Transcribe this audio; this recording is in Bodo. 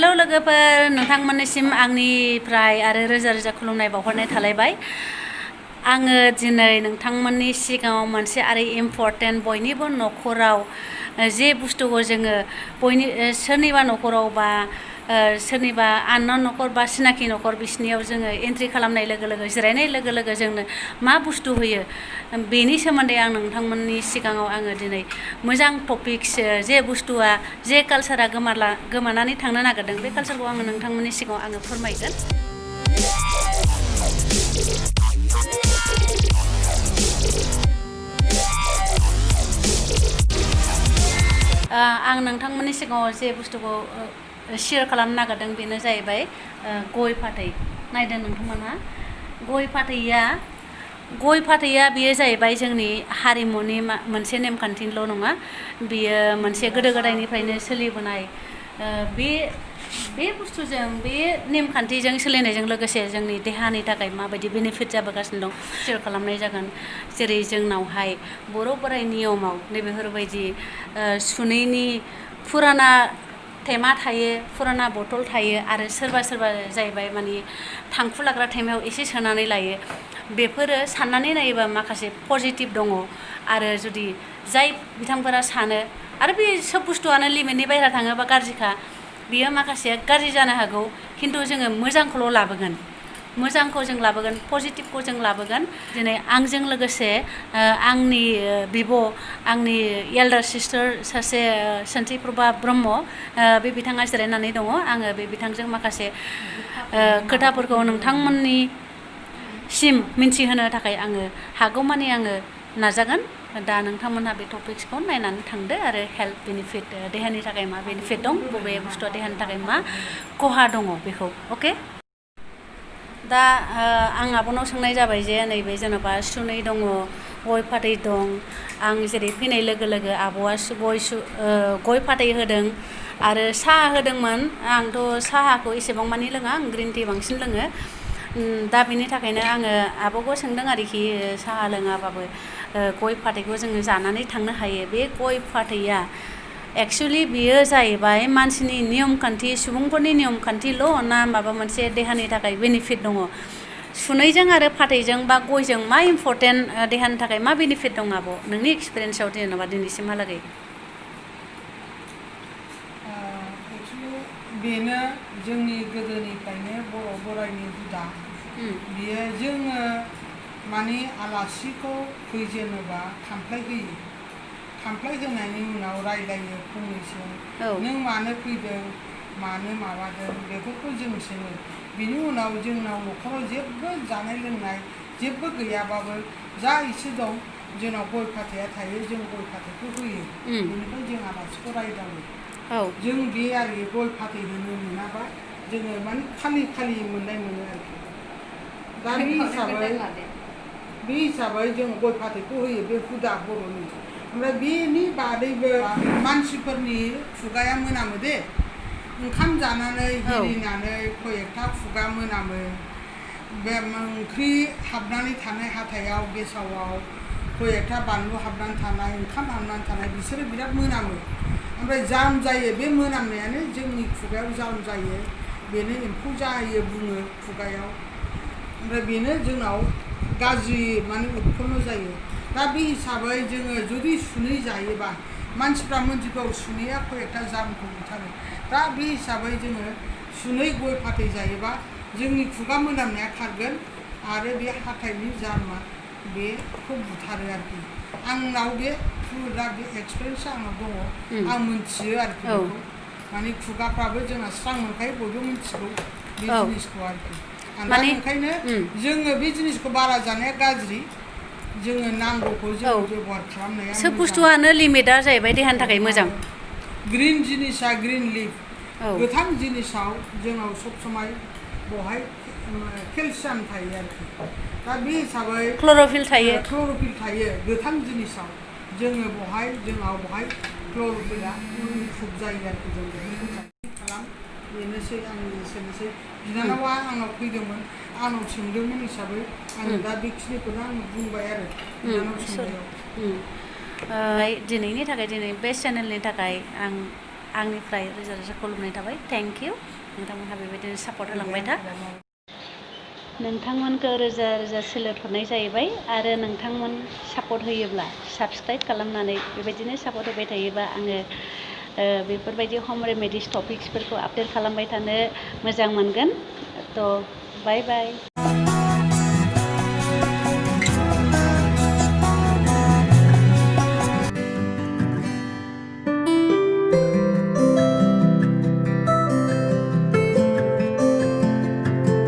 हेलो लोगोफोर नोंथांमोननिसिम आंनिफ्राय आरो रोजा रोजा खुलुमनाय बावहरनाय थालायबाय। आङो दिनै नोंथांमोननि सिगाङाव मोनसे आरो इम्परटेन्ट बयनिबो न'खराव जे बुस्थुखौ जोङो सोरनिबा न'खराव बा सोरनिबा आननन न'खर बा सिनाखि न'खर बिसिनियाव जोङो एन्ट्रि खालामनाय लोगो लोगो जिरायनाय लोगो लोगो जोंनो मा बुस्थु होयो बेनि सोमोन्दै आं नोंथांमोननि सिगाङाव आङो दिनै मोजां टपिक्स जे बुस्थुआ जे कालसारा गोमानानै थांनो नागिरदों बे कालसारखौ आङो नोंथांमोननि सिगाङाव आङो फोरमायगोन। आं नोंथांमोननि सिगाङाव जे बुस्थुखौ शेयार खालामनो नागिरदों बेनो जाहैबाय गय फाथै। नायदो नोंथांमोनहा गय फाथैया बेयो जाहैबाय जोंनि हारिमुनि मोनसे नेमखान्थिल' नङा, बेयो मोनसे गोदो गोदायनिफ्रायनो सोलिबोनाय बे बुस्थुजों बे नेमखान्थिजों सोलिनायजों लोगोसे जोंनि देहानि थाखाय माबायदि बेनिफिट जाबोगासिनो दं शेयार खालामनाय जागोन। जेरै जोंनावहाय बर' बोराइ नियमाव नैबेफोरबायदि सुनैनि फुराना थेमा थायो, फुराना बथल थायो आरो सोरबा जाहैबाय माने थांखु लाग्रा थेमायाव एसे सोनानै लायो। बेफोरो साननानै नायोबा माखासे पजिटिभ दङ आरो जुदि जाय बिथांफोरा सानो आरो बे सोब बुस्थुआनो लिमिटनि बायह्रा थाङोबा गाज्रिखा, बियो माखासेया गाज्रि जानो हागौ, खिन्थु जोङो मोजांखौल' लाबोगोन, पजिटिभखौ जों लाबोगोन। दिनै आंजों लोगोसे आंनि बिब' आंनि एल्डार सिस्टार सासे सोनथिप्रभा ब्रह्म, बे बिथाङा जिरायनानै दङ। आङो बे बिथांजों माखासे खोथाफोरखौ नोंथांमोननिसिम मिन्थिहोनो थाखाय आङो हागौमानि आङो नाजागोन। दा नोंथांमोनहा बे टपिक्सखौ नायनानै थांदो आरो हेल्थ बेनिफिट, देहानि थाखाय मा बेनिफिट दं, बबे बुस्थुआ देहानि थाखाय मा खहा दङ बेखौ। अके, दा आं आब'नाव सोंनाय जाबाय जे नैबे जेन'बा सुनै दङ, गय फाथै दं। आं जेरै फैनाय लोगो लोगो आब'आ गय फाथै होदों आरो साहा होदोंमोन। आंथ' साहाखौ एसेबां मानि लोङा, आं ग्रिन टि बांसिन लोङो। दा बेनि थाखायनो आङो आब'खौ सोंदों आरोखि साहा लोङाबाबो गय फाथैखौ जोङो जानानै थांनो हायो। बे गय फाथैया एक्सुवेलि बियो जाहैबाय मानसिनि नियम खान्थि, सुबुंफोरनि नियम खान्थिल' ना माबा मोनसे देहानि थाखाय बेनिफिट दङ? सुनैजों आरो फाथैजों बा गयजों मा इम्परटेन्ट, देहानि थाखाय मा बेनिफिट दं आब' नोंनि एक्सपिरियेन्सआव जेनेबा दिनैसिमहालागै? बेनो जोंनि गोदोनिफ्रायनो बर' बोराइनि हुदा। बियो जोङो माने आलासिखौ फैजेनोबा खामफ्लाय होयो, खामफ्लाय होनायनि उनाव रायलायो फंनैसो, नों मानो फैदों, मानो माबादों, बेफोरखौ जों सोङो। बिनि उनाव जोंनाव न'खराव जेबो जानाय लोंनाय जेबो गैयाबाबो जा एसे दं जोंनाव गय फाथैया थायो, जों गय फाथैखौ होयो। बेनिफ्राय जों आलासिखौ रायदावो। जों बे आरो गय फाथै होनो मोनाबा जोङो माने खालि मोननाय मोनो आरोखि। दा बे हिसाबै जों गय फाथैखौ होयो, बे हुदा बर'नि। ओमफ्राय बेनि बादैबो मानसिफोरनि खुगाया मोनामो दे, ओंखाम जानानै हिरिनानै खयएकथा खुगा मोनामो। बे ओंख्रि हाबनानै थानाय हाथायाव गेसावाव खयएकथा बानलु हाबनानै थानाय, ओंखाम हाबनानै थानाय, बिसोरो बिराद मोनामो। ओमफ्राय जाम जायो, बे मोनामनायानो जोंनि खुगायाव जाम जायो, बेनो एम्फौ जायो बुङो खुगायाव। ओमफ्राय बेनो जोंनाव गाज्रि माने उत्पन्न जायो। दा बे हिसाबै जोङो जुदि सुनै जायोबा मानसिफ्रा मोनथिगौ सुनैया खयएकथा जामखौ बुथारो। दा बे हिसाबै जोङो सुनै गय फाथै जायोबा जोंनि खुगा मोनामनाया खारगोन आरो बे हाथाइनि जामा बेखौ बुथारो आरोखि। आंनाव बे एक्सपिरियेन्सआ आंनाव दङ, आं मोनथियो आरोखि बेखौ। माने खुगाफ्राबो जोंना स्रां मोनखायो, बयबो मिथिगौ बे जिनिसखौ आरोखि। दा ओंखायनो जोङो बे जिनिसखौ बारा जानाया गाज्रि, जोङो नांगौखौ जों बेबहार खालामनाया सोब बुस्थुआनो लिमिटआ जाहैबाय देहानि थाखाय मोजां। ग्रिन जिनिसा ग्रिन लिफ, गोथां जिनिसाव जोंनाव सब समाय बहाय केलसियाम थायो आरोखि। दा बे हिसाबै क्लर'फिल थायो गोथां जिनिसाव, जोंनाव बहाय क्लर'फिला मुखुब जायो आरोखि। जों बेफोरखौ बेनोसै आंनि एसेनोसै। बिनानावा आंनाव फैदोंमोन, आंनाव सोंदोंमोन हिसाबै आङो दा बेखिनिखौनो आं बुंबाय आरो बिनानाव सोंनायाव। दिनैनि थाखाय, दिनै बे चेनेलनि थाखाय आंनिफ्राय रोजा रोजा खुलुमनाय थाबाय। Thank you. नोंथांमोनहा बेबायदिनो सापर्ट होलांबाय था नोंथांमोनखौ रोजा रोजा सोलोट हरनाय जाहैबाय आरो नोंथांमोन सापर्ट होयोब्ला साबस्क्राइब खालामनानै बेबायदिनो सापर्ट होबाय थायोबा आङो बेफोरबायदि हम रेमेडिस टपिक्सफोरखौ आपडेट खालामबाय थानो मोजां मोनगोन थ' बाय बाय